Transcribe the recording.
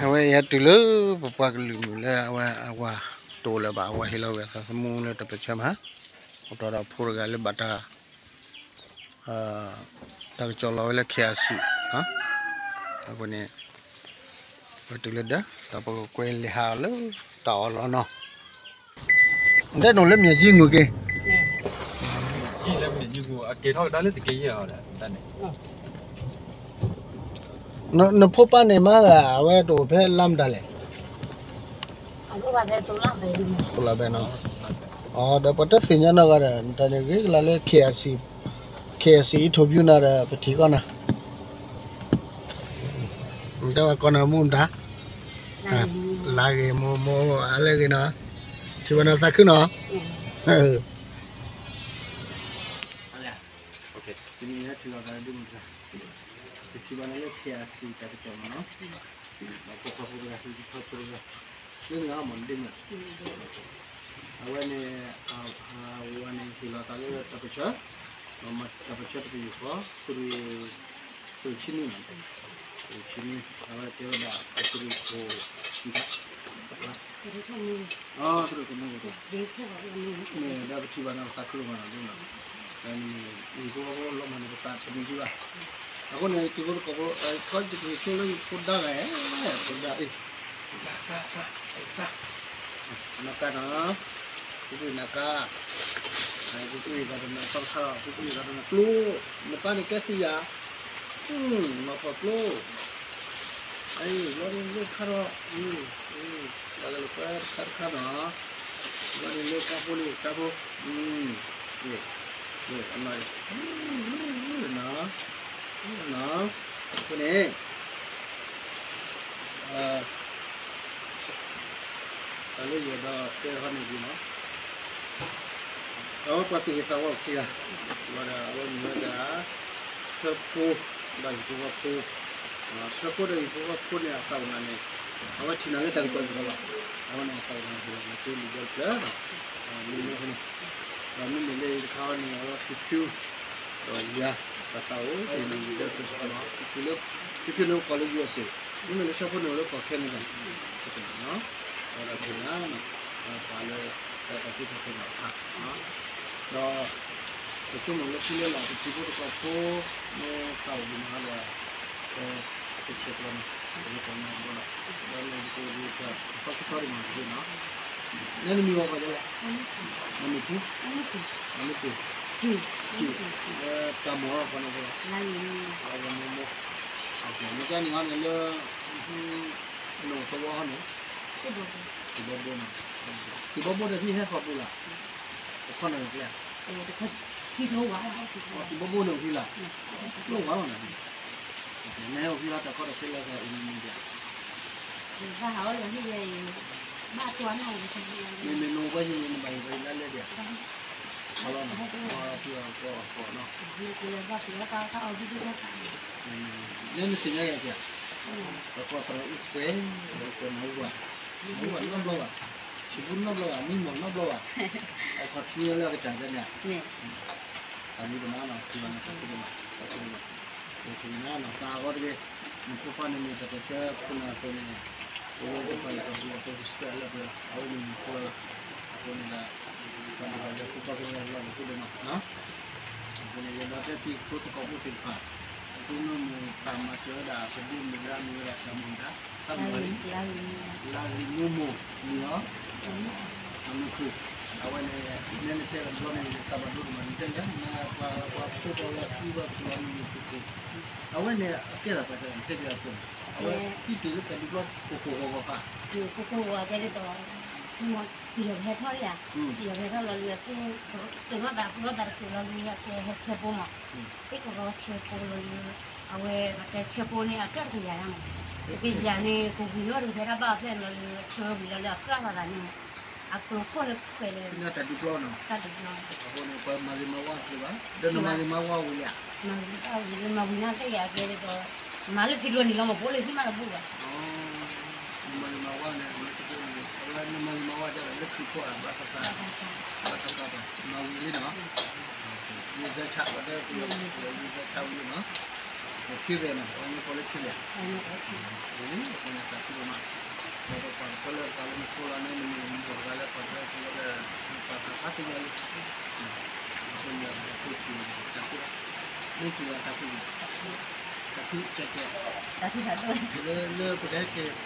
အဝဲအံၤဟဲတုၤလၢပပှၤကလုာ်မုၢ်လၢအဝဲအဝၤတအိၣ်လၢၤဘၣ်, အဝၤဟ့ၣ်လီၤဝဲအသးသမူလၢတၢ်ပၢၢ်ဆၢမး, အိၣ်တ့ၢ်ဒီးဖိတဂၤလၢဘၣ်တၢ် တၢ်ကစီၣ်လီၤဝဲလၢ ခ့ၣ်အၣ်စံၣ်, အဃိန့ၣ် ဝဲတုၤလၢဒၢး ဒီးပကကွဲးလဲၤဟးအီၤလၢတၢ်အီၣ်လီၤနီၤ, ဒဲးနုာ်လၢမဲာ်ကံငူၢ်က့ၤ နဖိပၢ်န့ၣ်မါဂၤ အဝဲတအိၣ်ဖဲလါမတၤလဲၣ်, အိၣ်လၢဖဲနီၤ, ဒီးပှၤတသ့ၣ်ညါနီၢ်ဂၤဒီး တၢ်န့ၣ်ဂ့ၤကလါလၢ ခ့ၣ်အၣ်စံၣ် ခ့ၣ်အၣ်စံၣ် interview နၤဒီး ပထံၣ်ကီးနၤ, တဲဝဲကီးနၤမူမတၤ, လါဂ့ၤမိၢ်မိၢ်အါလၢဂ့ၤနီၤ, ထံၣ်ဘၣ်နၤသးခုနီၤ, တနံၤအံၤထံၣ်လိာ်သးဒ်မတၤ, ပထံၣ်ဘၣ်နၤလၢ ခ့ၣ်အၣ်စံၣ် တၢ်ကစီၣ်မးနီၤ, ဒီးဖိခွါဖိတဂၤ ဟံၣ်ဖိခွါဖိတဂၤ, လၢနဂၤဟီမး နဒ့မုၣ်, အဝဲန့ၣ် အဝဲန့ၣ်ဟ့ၣ်လီၤသးလၢတၢ်ပၢၢ်ဆၢ, မၤတၢ်ပၢၢ်ဆၢတပယူာ်ဃီ, သုးရ့ၣ်, သုးရ့ၣ်ဆံနွံနီၤ, သုးရ့ၣ်ဆံနွံ, အဝဲတဲဝဲဒၣ် သုးရ့ၣ်ခိၣ်, သုးရ့ၣ်ခိၣ်မူ, မ့ၢ်ဒီးပထံၣ်ဘၣ်န့ၣ် ပသးခုဒိၣ်မးနီၤ, ဒ်မး, ဒီးနမ့ၢ်ဟံၣ်ဖိဃီဖိလီၤမၢ်န့ၣ် ပသးတမံၤဒံးဘၣ်, အဃိန့ၣ် တံၤဖိသကိးဖိ ခီတက့ၤဆိလၢယဖိဒါဂၤ, ဖိဒါအံၤ, ကါ, ကါ, ကါ, ကါ, နကါနီၤ, ပူၤကွံာ်နကါ, ပူၤကွံာ်ဂၤတနၤသီခါလီၤ, ပူၤကွံာ်ဂၤတနၤကျိ, နပၢ်န့ၣ်ကဲသံယၤ, မၤဖီၣ်ကျိ, အံၤ လီၤန့ၣ်လၢခါထီၣ်, လီၤလၢလၢပှဲၤတခါတခါနီၤ, လီၤန့ၣ်လၢကါဖိလံ ကါဖိ, အနီၢ်, နီၤ, အဃိန့ၣ် တၢ်လၢယအဲၣ်ဒိးတဲဟီန့ၣ်ဒ်နီၤ, အဝဲပှၤသူၣ်ဂ့ၤသးဝါအိၣ်ခံဂၤ, ဝဲဒၣ်အဝဲမ့ၢ်ဝဲဒၣ် ဆၢဖိ ဒီးဟံၣ်ဖိဃီဖိ, ဆၢဖိဒီးဟံၣ်ဖိဃီဖိန့ၣ် အသးအိၣ်နၤန့ၣ်, အဝဲထံၣ်နၤလၢတၢ်ကစီၣ်စ့ၢ်ကီးလီၤ, အဝဲန့ၣ်အသးအိၣ်နၤဟ့ၣ်လီၤနၤက့လံာ်ဒၢတဖျၢၣ်, မ့မ့ၢ်လၢအံၤတခါန့ၣ် အဝဲဖံဖု ဒီးယၤ ပသးအိၣ်ဟ့ၣ်လီၤလံာ်ဒၢတဖျၢၣ်စ့ၢ်ကီးလီၤ, ဖံဖုလၢ ဖံဖုန့ၣ်အိၣ်ကီၢ်လၢ ယူအက်စ်အေ, မ့မ့ၢ်လၢဆၢဖိန့ၣ်အိၣ်လၢကီၢ်ခဲနဒၤ, ဝဲဒၣ်ဖဲန့ၣ် ပှၤလၢ တၢ်သံတၢ်သ့ၣ်တဖၣ်အခါ, ဒီး ပဆိကမိၣ်လၢခံလၢလာ် ပထံဖိတကီၢ်ဖိ မ့ၢ်သးအိၣ်ဒံးမးဒီး ပကဆဲးကျိးနီၤ, ပကကီၢ်မၤဘီလီၤ, ဒီးန့ၣ်ပကအိၣ်ဒီးတၢ်သီခံသီဒံးမးတက့ၢ်နီၤ, နဲနမံၤဝဲပှၤဒ်လဲၣ်, နမံၤထူ, နမံၤထူ, တၢ်မိၢ်အီၤပှၤန့ၣ်, လၢယမိၢ်မိၢ်, နကါန့ၣ်အီၤန့ၣ်လၢ နသဝီန့ၣ်, သံၣ်ဘီဘိနီၤ, သံၣ်ဘီဘိဒီးဟံၣ်ဟဲဃီၤပူၤလၢ်, တခီနီၤန့ၣ်ကျဲ, သံၣ်ဘီဘိန့ၣ်အိၣ်ဖဲလၢ်, ကျိဝါလီၤန့ၣ်, နဟဲအိၣ်ဖဲလၢ်တၢ်ခီတၢ်ခဲလၢအံၤန့ၣ်ဒ်, မ့မ့ၢ်နအိၣ်ဖဲဟံၣ်န့ၣ် နဘၣ်ဟံၣ်ဖဲလၢလဲၣ်ဒ်, ခီလီၤနီၤ, ဖီအီၤဖီအီၤနီၤ, နဲနသ့ၣ်ညါယၤက့ၤ, ပကွၢ်သရၣ်အူကွဲ, အူကွဲမၤဟူဘၣ်, မၤဟူဘၣ်နီတဘျီဘၣ်, ထံၣ်ဖိနီတဘျီဘၣ်, မံမီၢ်နီတဘျီဘၣ်, အခီၣ်ထံလၢအကစၢ်ဒၣ်န့ၣ်, တၢ်မံၤတမံၤနီၤ, ထံၣ်ဘၣ်န့ၣ်သးခုဒိၣ်မး, ထံၣ်ဘၣ်နီၤ, သးအဂီၢ်တဂ့ၤ, နဖိခွါန့ၣ်မ့ၢ်တၢ်ပၢၢ်ဆၢခိၣ်နၢ်အသိးန့ၣ်, အဝဲကပာ်ယၤကပာ်ယၤဖိကစၢၢ်လၢပှဲၤ, အဝဲမ့ၢ်နဖိလီၤ, အဃိန့ၣ်ဒီး တၢ်ဒိၣ်ဘၣ်လၢဖိခွါဖိလၢလီၢ်လီၤဖိဒိၣ်မး, အဃိန့ၣ် ယအဲၣ်ဒိးတဲဖံဖိသကိးဖိသ့ၣ်တဖၣ်, သုမ့ၢ်မုာ်သးမၤစၢၤဝဲဒၣ် ပဒ့မုၣ်လၢအမ့ၢ်ဝဲဒၣ်တၢ်မုၣ်တၢ်, တၢ်မုၣ်လၢအဂ့ၤမူမိၢ်မံၤအီၤ, အမုၢ်ခုၣ်, အဝဲန့ၣ် နဲနတဲတဘျီန့ၣ် သးဘၣ်ဒိဒိၣ်မး နတဲလၢ ပှၤဖိဒီးဝဲသံဝဲကလီမုၢ်မုၢ်ခုၣ်ခုၣ်, အဝဲန့ၣ် အကဲထီၣ်သးကဲထီၣ် နတဲပျးအသိးန့ၣ် အဝဲသံတုၤလၢတၢ်ဒုးဘျီ ကိၢ်ကိၢ်ဂီၤဂီၤဃါ, ကိၢ်ကိၢ်ဂီၤဂီၤကဲဒ်သိး ပယီၤပဟဲထီၣ်ဧါ, ပယီၤပဟဲထီၣ်လီၤလံ သုးနီၢ်သး သုးနီၢ်သးတက့ၤလီၤလံ အကဲဟဲဆဲဖိမး, သ့ၣ်ကရီဆဲဖိလီၤလံ, အဝဲပတဲဆဲဖိန့ၣ် အကၢ်တကယၤဒၣ်မး, တကယၤန့ၣ် ကဝံၤနီၣ်တကဖဲဒၣ်ဘၣ်ဖျဲၣ်လီၤလံ ဆဲဝဲဝံၤလီၤလံ အကၢ်သးသးန့ၣ်, အကျိၤခိၣ်လၢခွဲးလၢ တၢ်ဒုးဘျီနီၤ, တၢ်ဒုးဘျီ, အဃိန့ၣ် ပှၤမၤဂ့ၤမၤဝါတချုးဘၣ်, ဒီးနမၤဂ့ၤမၤဝါဝံၤလံဧါ, မၤဂ့ၤမၤဝါဝံၤလံ မၤဝံၤန့ၣ်တကယၤကဲဒ်သိး မၤလၢထံကျိနံၤလီၤ မ့ၢ်ဘိလၢဟံၣ်မးတဘူၣ်ဘၣ် နမၤဂ့ၤမၤဝါန့ၣ် အဝဲနမၤဂ့ၤမၤဝါဒ်ဒီးလၢခံဖီဧါ ဘၣ်ဆၣ်သး, ဘၣ်ဆၣ်သးဘၣ် မၤဝံၤလံနီၤ, ယဲၢ်ဆၢဆး ပှၤတဲ ယဲၢ်ဆၢဆးဝံၤလံနီၤ, ထံရဲၣ်နီၤ ပှၤကညီကိးလၢထံရဲၣ်, အဃိန့ၣ် ပှၤန့ၣ်တၢ်ဖံးဒိၣ်မး, ဒီးပပှၤတဖၣ်လၢပသးလၢမူခိၣ်လီၤန့ၣ် မ့ၢ်မူဘီၣ်တဂၤလၢပှၤတဖၣ်လၢ ပှၤသးသ့ၣ်ညါလံ, အဃိန့ၣ် ပက့ၤတၢ်ဖံး, မ့ၢ်က့ၤဝဲတၢ်ဖံးန့ၣ်, တၢ်ဖံးကဲကဲ, လၢလၢပကဟဲက့ၤ